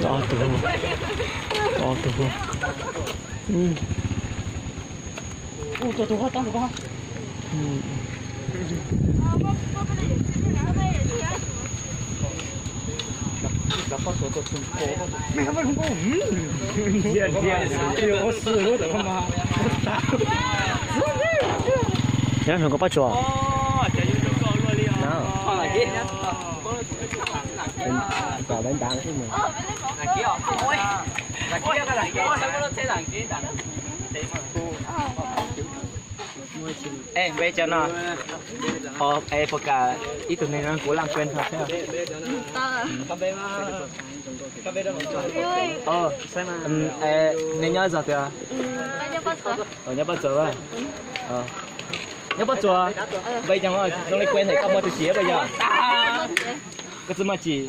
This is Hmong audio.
Ob tug, ob tug. Nyob hauv koj pob tsuas. Npe cov no, es puas kam ib tug neeg no kuv laj kuen tho thiab. Nej nyob zos twg? Nyob Pob Tsuas. Nyob Pob Tsuas. Npe cov no zoo li kuen ntawm koj muaj tus txiv puas yog? Koj txiv muaj tsis?